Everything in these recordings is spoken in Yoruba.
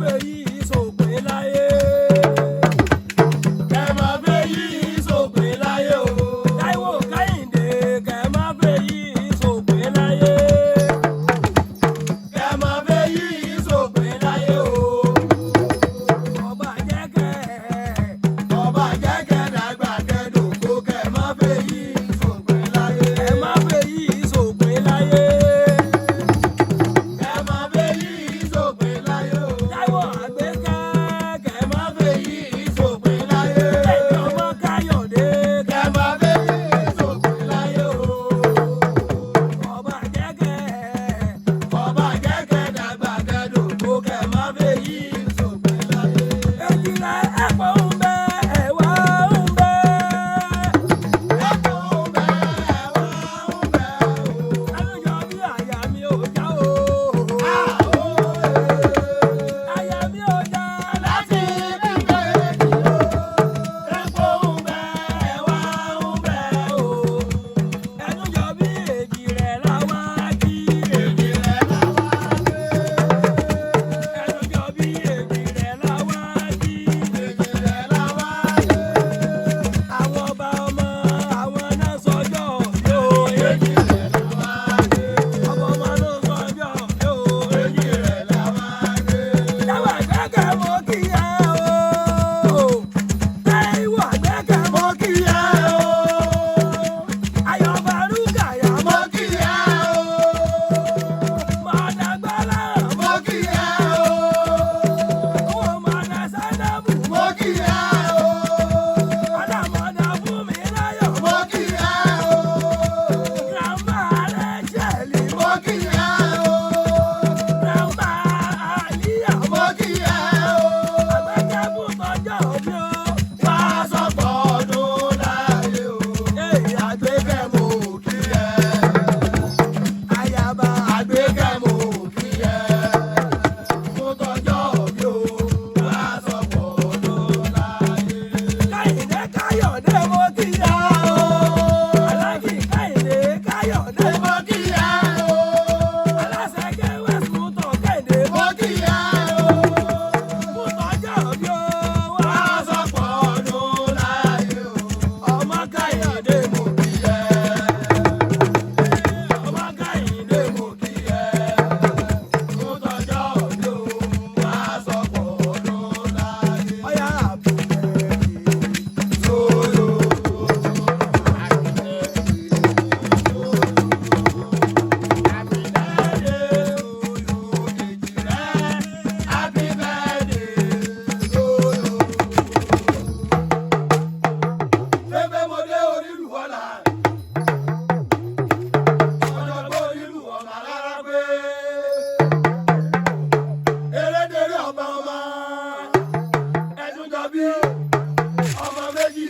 fẹ́ yí sòpin láyé. Kẹ́ má fẹ́ yí sópin láyé o. Táíwò Kẹ́hìndé kẹ́ má fẹ́ yí sòpin láyé. Kẹ́ má fẹ́ yí sópin láyé o. Ọba jẹ́ kẹ́ Ọba jẹ́ kẹ́ dàgbà kẹ́ dògbó kẹ́ má fẹ́ yí sópin láyé. kẹ́ má fẹ́ yí sòpin láyé. Kẹ́ má fẹ́ yí sópin láyé o. Táíwò Àgbékẹ́ kẹ́ má Má fẹ́ yí sópin láyé. Ẹ̀mí ọmọ Káyọ̀dé kẹ́ Kẹ́ má fẹ́ yí sópin láyé o. ọba jẹ́ kẹ́ Ọba jẹ́ kẹ́ dàgbà kẹ́ dògbó kẹ́ má fẹ́ yí sópin láyé. Èjìrẹ́ ẹ̀pọ̀ ń bẹ ẹ̀wà ń bẹ. Ẹ̀kọ́ ń bẹ, ẹ̀wà ń bẹ o. Ẹnujọ bí àyà mi ò já o. Àyà mi ò já Láti kíkẹ́ èjì o. Ẹ̀kọ́ ń bẹ, ẹ̀wà ń bẹ o. Ẹnujọ bí èjìrẹ́ làwa kí. Èjì rẹ̀ làwa gbé. Ẹnujọ bí èjìrẹ́ làwa kí. Èjì rẹ̀ làwa gbé. Àwọn ọba ọmọ àwọn náà sọjọ́ yóò. Èjì rẹ̀ làwa gbé. Ọba ọmọ ló sọjọ́ yóò. Èjì rẹ̀ làwa gbé. Táwọn àgbẹ̀kẹ̀ mọ́ kí ẹ o. Táíwò àgbẹ̀kẹ̀ mọ́ Mo kí ẹ o. Ayọ̀ Bàrúkàyà mọ́. Mo kí ẹ o. Mọ̀dàgbọ́lá Mo kí ẹ o. owó mọ̀dà sánábù. Mo kí ẹ o. Ọ̀dàmọ̀dà fún mi láyọ̀. Mo kí ẹ o. Grandma Rẹ́ṣẹ̀lì. Mo kí ẹ o. Grandma Àlíyà. Mo kí ẹ o. Àgbẹ̀kẹ́ fún tọjọ́ òbí o. Wá sọ̀pọ̀ ọdún láyé o. Èyí Àgbékẹ́ mo kí ẹ. àyàbá. Àgbékẹ́ mo kí ẹ. Fún tọjọ́ òbí o. Wá sọ̀pọ̀ ọdún láyé. Káyìndé Káyọ̀dé mo kí ya o. Aláàjì Káyìndé Káyọ̀dé. Mo kí ẹ o. Aláṣẹ K-West Mọ́tò Kẹ́hìndé. Mo kí ẹ o. Fún tọjọ́ òbí o. Wá Wá sọ̀pọ̀ ọdún láyé o. ọmọ Káyọ̀dé mo Mo kí ẹ. ọmọ Káyìndé mo Mo kí ẹ. Fún tọjọ́ òbí o. Wá sọ̀pọ̀ ọdún láyé. ọyá àbúrò. Solo. Happy birthday to you. Bébé mo dé onílù ọ̀la. Ọ̀jọ̀gbọ́n onílù ọ̀la rárá pé. Erédèrè ọba ọmọ. Ẹdún jọ bí ọmọ méjì.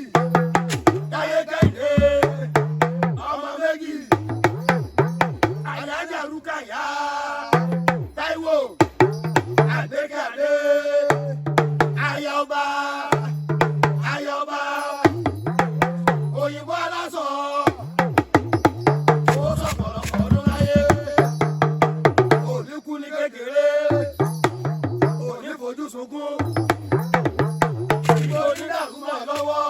Táyé Kẹ́hìndé ọmọ méjì. Àyájà Rúkàyà. Táíwò Àgbékàdé. Ayọ̀ba. Ayọ̀ba. Òyìnbó aláṣọ. Ó sọ̀pọ̀lọpọ̀ ọdún láyé. Òní kú ní kékeré. Òní fojú sunkún. Ìgbó onídàrú mọ̀ ẹ́ lọ́wọ́.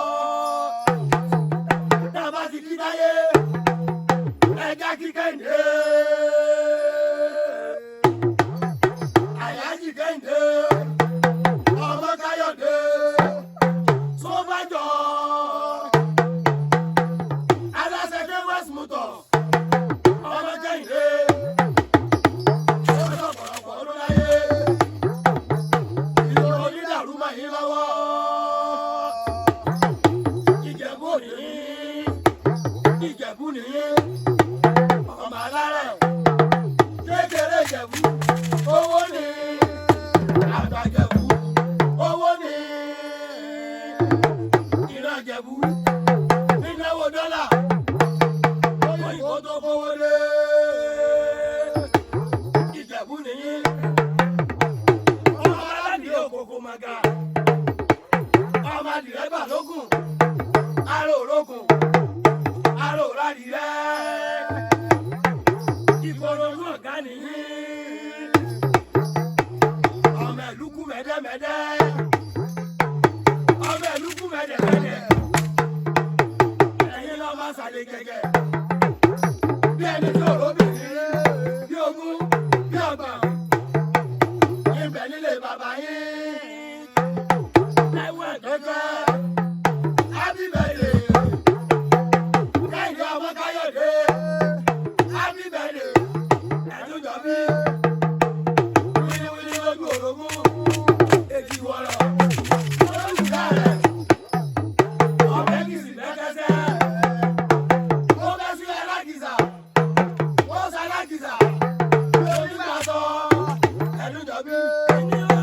Tá a bá ti kí táyé, ẹja kí Kẹ́hìndé. Àyájì Kẹ́hìndé. Ọmọ Káyọ̀dé. Sọ́bàjọ́. Aláṣẹ dé West Motors. Ọmọ Kẹ́hìndé. Ó sọ̀pọ̀lọpọ̀ ọdún láyé. Ìlú onídàrú mọ̀ yín lọ́wọ́. Ìjẹ̀bú òní. Ìjẹ̀bú nìyí. Ọmọ alárẹ̀. Kékeré Ìjẹ̀bú. Owó ni. Àgbà Ìjẹ̀bú. Owó ni. Ìran Ìjẹ̀bú. Nínáwó dọ́là. Òyìnbó tó kówó dé. Ìjẹ̀bú nìyí. Ọmọ aládìí òkòkò màgà. Ọmọ adìrẹ́gbà lógún. Aró òrókùn. Aró òrádìrẹ́. Ìkòròdú ọ̀gá nìyí. Ọmọ ìlú kú. Mẹ́dẹ́, ọmọ ẹ̀lúkú mẹ́dẹ̀mẹ́dẹ̀, ẹ̀yin lọ́ máa sàlẹ̀ gẹ̀gẹ̀. Bí ẹni tí òró bìnrin, bí 20, bí 30, ibẹ̀ nílé bàbá yín. Táíwò Kẹ́kẹ́, happy birthday. Kẹ́hìndé ọmọ Káyọ̀dé, happy birthday. Ẹ̀dúnjọ́ bí wíníwíní lójú orogún, èjì wọ̀rọ̀, lójú ìyá rẹ̀, ọbẹ̀ kìsì bẹ́kẹ́sẹ́, ó bẹ́ sí alákìsà, wọ́n sá alákìsà, bí onígbà sọ, ẹ̀dúnjọ́ bí. Ẹni ó